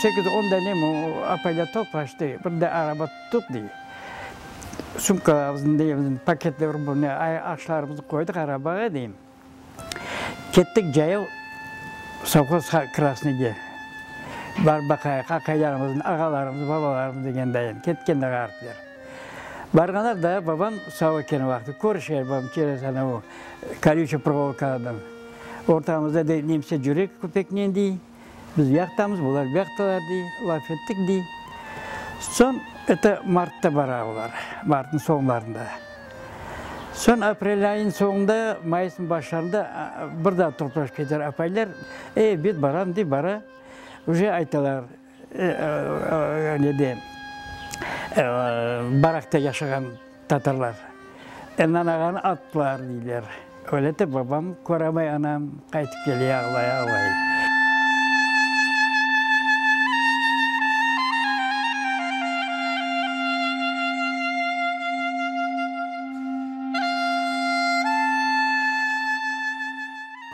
8-10 dane apaylar toplaştı, bir de araba tuttıq dey. Sumkalarımıznı, neyimizni, paketler, bu ne, aşlarımıznı qoydıq arabağa dey. Kettik cayav sovhoz Krasnıyge. Barıp baqayıq, aqaylarımıznı, ağalarımıznı, babalarımıznı degendayin. Ketkenler ğaripler. Barğanlar daa babam sağ eken o vaqıt. Körüşer babam çerez ana o kolючий проволокаdan. Ortamızda dey nemse cüre köpeknen dey. Biz buyaqtamız, bular buyaqtalar dey. Laf ettik dey. Soñ, eto martta bara olar, martnıñ soñlarında. Soñ aprel ayınıñ soñunda, mayısnıñ başlarında bir daa toplaşıp keter apaylar. E, biz baram dey, bara. Uje aytalar, nede, barakta yaşağan tatarlar. Ennan ağanı attılar, deyler. Öyle etip babam köramay anam qaytıp kele ağlay-ağlay.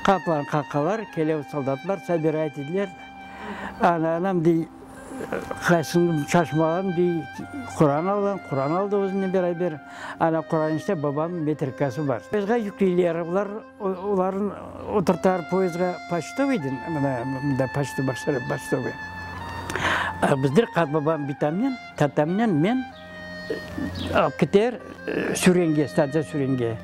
Qapılarnı qaqalar, kele soldatlar, sobirayt ediler. Ana, anam dey, qaysını şaşmalağan dey, Quran alğan, Quran aldı özünen beraber. Ana, Quran işte babamnıñ metrikası bar. Poyezdğa yükleyler, olar, olarnı oturtar poyezdğa, poçtovıyden, mına, mında poçta, poçtovıy. Bizler qartbabam bitamnen, tatamnen men alıp keter Sürenge, stantsiya Sürenge.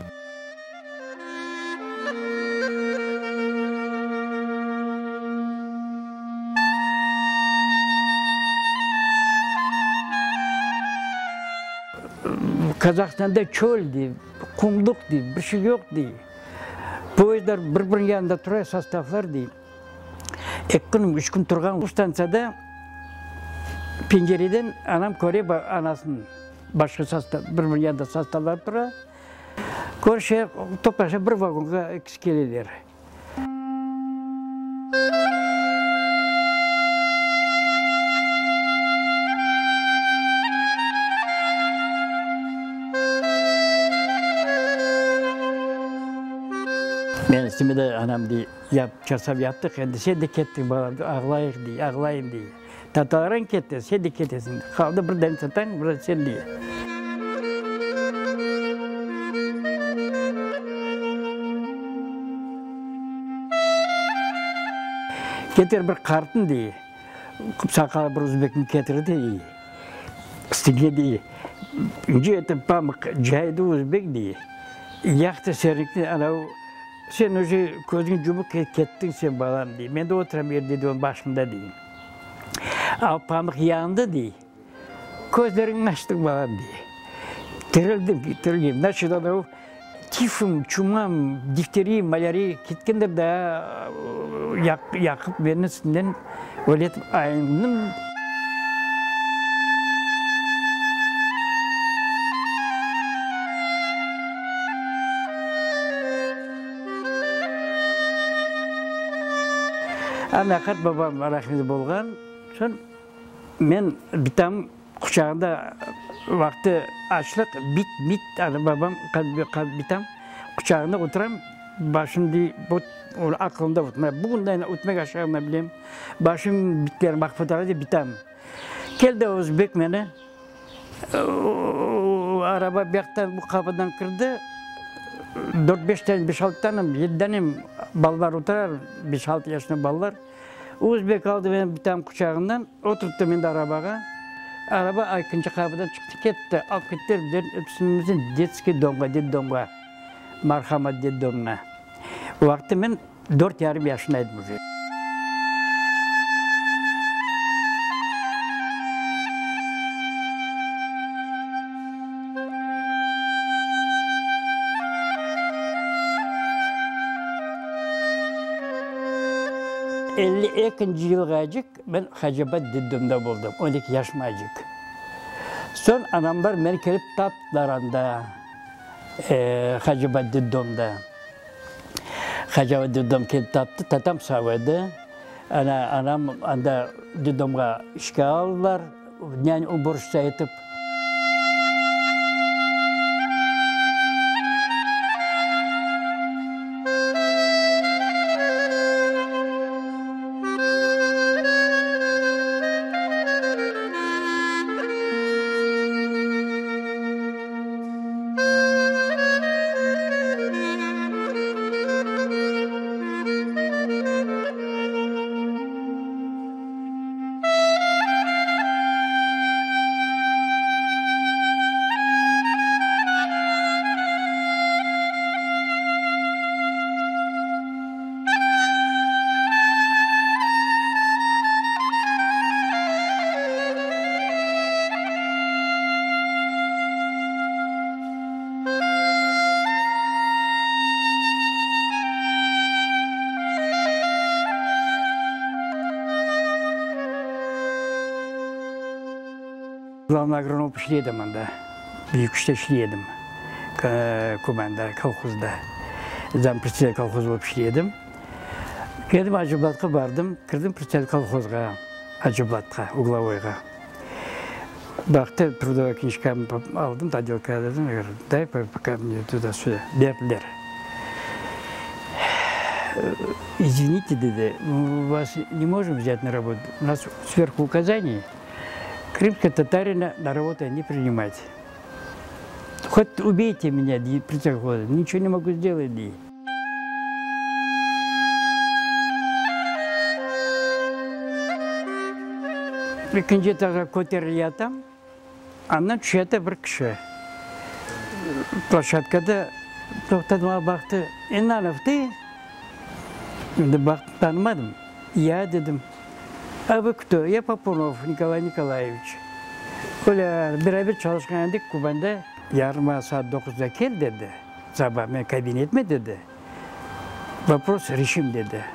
Kazahstanda çöl dey, qumluq dey, bir şey yoq dey. Poyezdler bir-biriniñ yanında tura, sostavlar dey. Eki kün, üç kün turğan bu stantsiyada pencereden anam köre anasını, başqa sostav, bir-biriniñ yanında sostavlar tura. Körüşe, toplaşa bir vagonğa ekisi keleler. Men üstüme de anam dey, yap, çarşaf yaptıq, endi sen de kettiñ, balam, ağlayıq dey, ağlayım dey. Tatalarıñ ketti, sen de ketesiñ. Qaldı bir dane tatañ, bir de sen dey. Keter bir qartnı dey, saqalı bir özbekni ketirdi dey, üstüne dey, ince etip pamıq caydı özbek dey, yaqtı sernikni, anavı, sen uje közüñ cumıp kettiñ sen, balam, dey, men de oturam evde dey, onıñ başında dey. Al pamıq yandı dey. Közleriñni açtıñ, balam, dey. Tirildim, tirilgem. Naçit anav tifim, çumam, difteriyim, malâriya ketkendir daa yaqıp meni üstünden öyle etip ayındım. Ana qartbabam rahmetli bolğan soñ men bitam quçağında vaqtı açlıq, bit, bit, ana babam, bitam quçağında oturam, başım dey, bu aqılımda unutmay, bugün de ötmek aşağanını bilem, başım bitlerim aqıp otura dey, bitam. Keldi özbek meni, araba buyaqtan bu qapıdan kirdi, dört-beş tane, beş-altı tane, yedi tane balalar oturar, beş-altı yaşında balalar. Özbek aldı meni bitam quçağından, oturttı meni arabağa. Araba ekinci qapıdan çıqtı ketti, alıp kettiler bizlerni episimizni detskiy domğa, detdomğa, Marhamat detdomına. O vaqıtta men dört yarım yaşında edim uje. 52 yılğacık men Hacıbat detdomda boldım, 12 yaşımacık. Soñ anamlar meni kelip taptılar anda, Hacıbat detdomda. Hacıbat detdom kelip taptı, tatam sağ edi. Ana, anam anda detdomğa işke aldılar, nyan uborşitsa etip. Glavnıy agronom olıp işley edim anda. Büyük işte işley edim. Kubanda, kolhozda. Zampredssedatelь kolhoz olıp işley edim. Keldim Acıblatqa bardım, kirdim predsedatelь kolhozğa, Acıblatqa, Uglovoyğa. Baqtı, trudovaya knijkamnı aldım, todelka dedim, day poka mne tuda-süda, berdiler. İzvinite, dedi, vas ne možem vzять na rabotu, u nas sverhu ukazaniye, krımskogo tatarina na rabotu ne prinimat. Hot ubeyte menya, dey, predsedatelь, niçego ne mogu sdelat, dey. Ekinci etajğa köterileyatam, andan tüşeyata bir kişi. Ploşçadkada toqtadı, maña baqtı, Ennanov, tı? Endi baqtım, tanımadım. Ya, dedim. A vı kto? Ya Papunov Nikolay Nikolayeviç. Öyle beraber çalışqan edik Kubanda. Yarın maña saat doquzda kel, dedi. Saba men kabinetime, dedi. Vopros reşim, dedi.